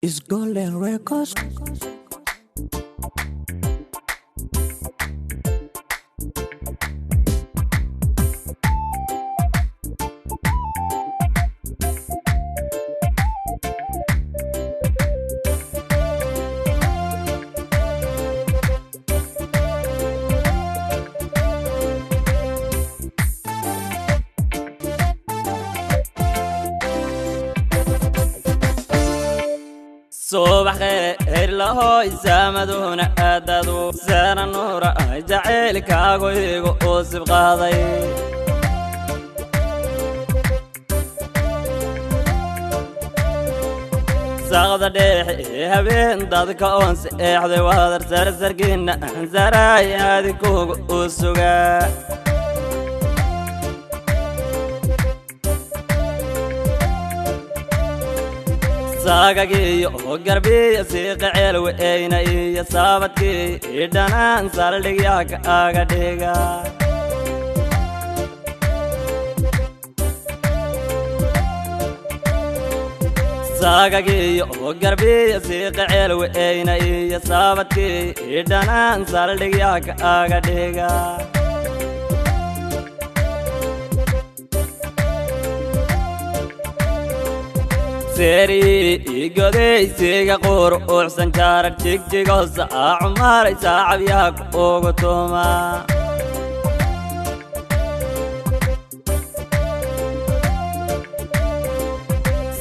It's Golden Records. Subax khayr lahoy saamaduna aadadu saana nuura jacaylkaagu igu uu sibqaaday. Saqda dheexe habeen dadka oon seexday wadar sarsarkiina saraay adikugu uu sugaa. Saagagiiyo garbiya siiqa ceelweyna iyo saabadkii idhanaan saldhigyaaka aga dhiga. Saagagiiyo garbiya siiqa ceelweyna iyo saabadkii idhanaan saldhigyaaka aga dhiga. Seri igodaysiga quur uuxsan jaarag jigjigosa cumaray saacabyaha ugu tuma.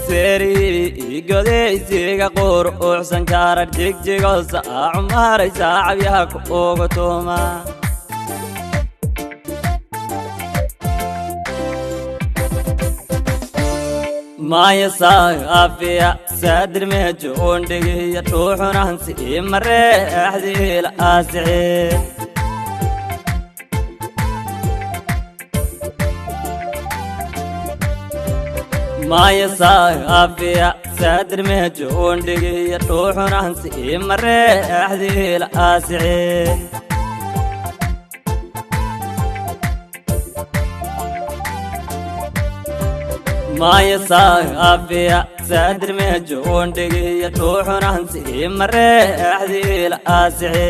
Seri igodaysiga quur uuxsan jaarag jigjigosa cumaray saacabyaha ugu tuma. Maya saafiya saadir meejo ondhigiya dhuuxunansi mareexdiila aasici. Maya saafiya saadir meejo ondhigiya dhuuxunansi mareexdiila aasici. Maya saafiya saadir meejo ondhigiya dhuuxunansi mareexdiila aasici.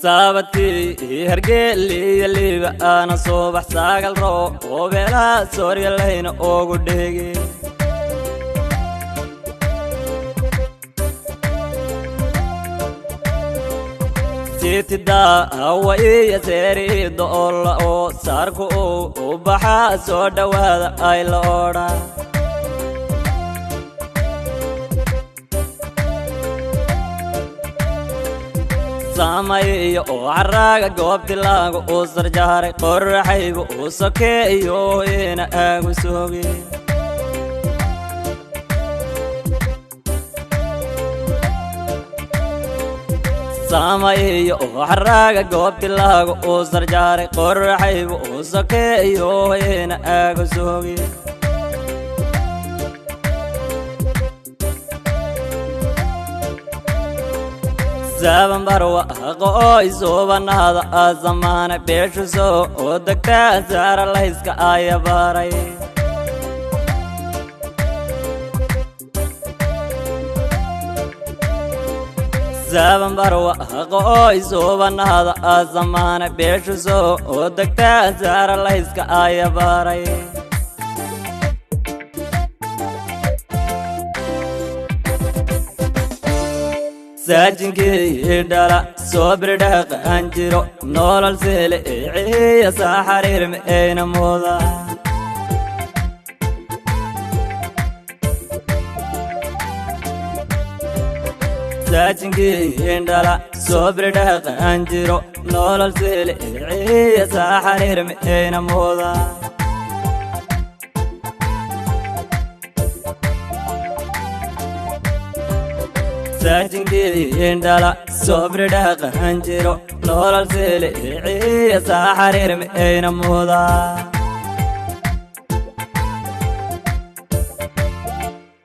Saabadkii hergeeliya liiba aana subax saagal roo oo beelaha sooryalayna ugu dhegi. Siitidaa iyo seeriida olla oo saarku u baxaa soo dhowaada ay la odha. Saamayo oo caraaga goobtilaagu uu sarjaaray qoraxaygu uu sokeeyo ina aagu sugi. Saamayo oo caraaga goobtilaagu uu sarjaaray qoraxaygu uu sokeeyo ina aagu sugi. Saban barwa aqooy suubanaada azamaana beeshu soo oo degtaa saara layska aya baray. Saban barwa aqooy suubanaada azamaana beeshu soo oo degtaa saara layska aya baray. Saajinkii dhala soo birdhaqan jiro nolol sele ciya saa xariir ma ayna mooda. Saajinkii dhala soo birdhaqan jiro nolol sele ciya saa xariir ma ayna mooda. Saajinkiindhala sobri dhaqan jiro nolol siliciya saaxariir ma ayna muudaa.